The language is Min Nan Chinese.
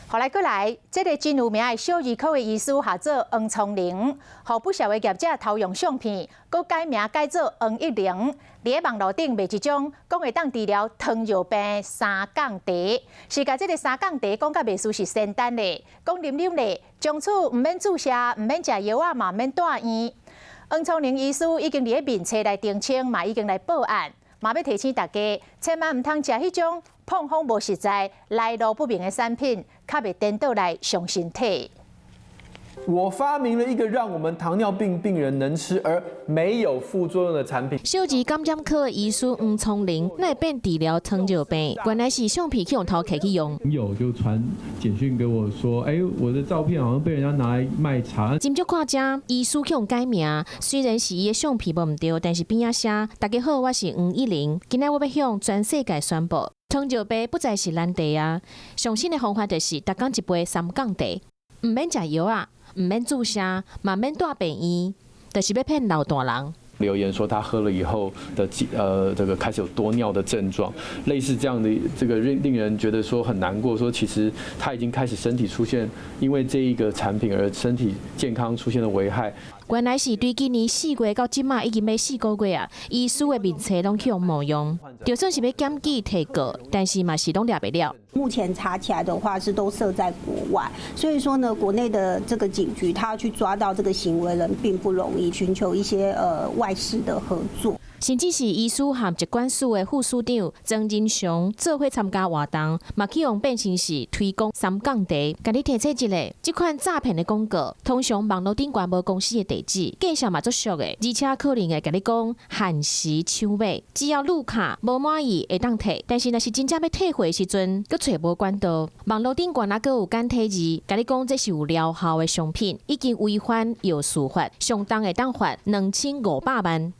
予來閣來，這个真有名的小兒科的醫師，號做黃瑽寧，予不肖的業者偷用相片，閣改名改做黃一玲，佇咧網路頂賣一種講會當治療糖尿病三降茶，是共這个三降茶講甲袂輸是仙丹咧，講啉啉咧，從此毋免注射，毋免食藥仔，嘛毋免蹛院。黃瑽寧醫師已經佇咧面冊來澄清，嘛已經來報案，嘛欲提醒大家，千萬毋通食彼種膨風無實在、來路不明的產品，較袂顛倒來傷身體。我發明了一個讓我們糖尿病病人能吃而沒有副作用的產品。小兒感染科醫師黃瑽寧，哪會變治療糖尿病？原來是相片去予偷摕去用。友就傳簡訊給我說：“哎，我的照片好像被人家拿來賣茶。” 斟酌看這，醫師去予改名，雖然是伊的相片無毋對，但是邊仔寫：“大家好，我是黃一玲，今仔我欲向全世界宣布，糖尿病不再是難題啊！上新的方法就是逐工一杯三降茶，毋免食藥仔，毋免注射，嘛免蹛病院，就是欲騙老大人。” 留言說他喝了以後的這個開始有多尿的症狀，類似這樣的這個令人覺得說很難過，說其實他已經開始身體出現因為這一個產品而身體健康出現了危害。原來是對今年4月到這馬已經欲4個月啊，醫師的面冊攏去予冒用，就算是欲檢舉提告，但是嘛是攏掠袂了。目前查起來的話是都設在國外，所以說呢，國內的這個警局他要去抓到這個行為人並不容易，尋求一些外事的合作。甚至是醫師和疾管署的副署長曾仁祥做伙參加活動，嘛去予變成是推廣三降茶。共你提醒一下，這款詐騙的廣告，通常網路頂懸無公司的地址，價錢嘛足俗的，而且可能會共你講限時搶買，只要入卡無滿意會當退，但是若是真正欲退貨的時陣，閣揣無管道。網路頂懸猶閣有簡體字，共你講這是有療效的商品，已經違反藥事法，上重會當罰2500萬。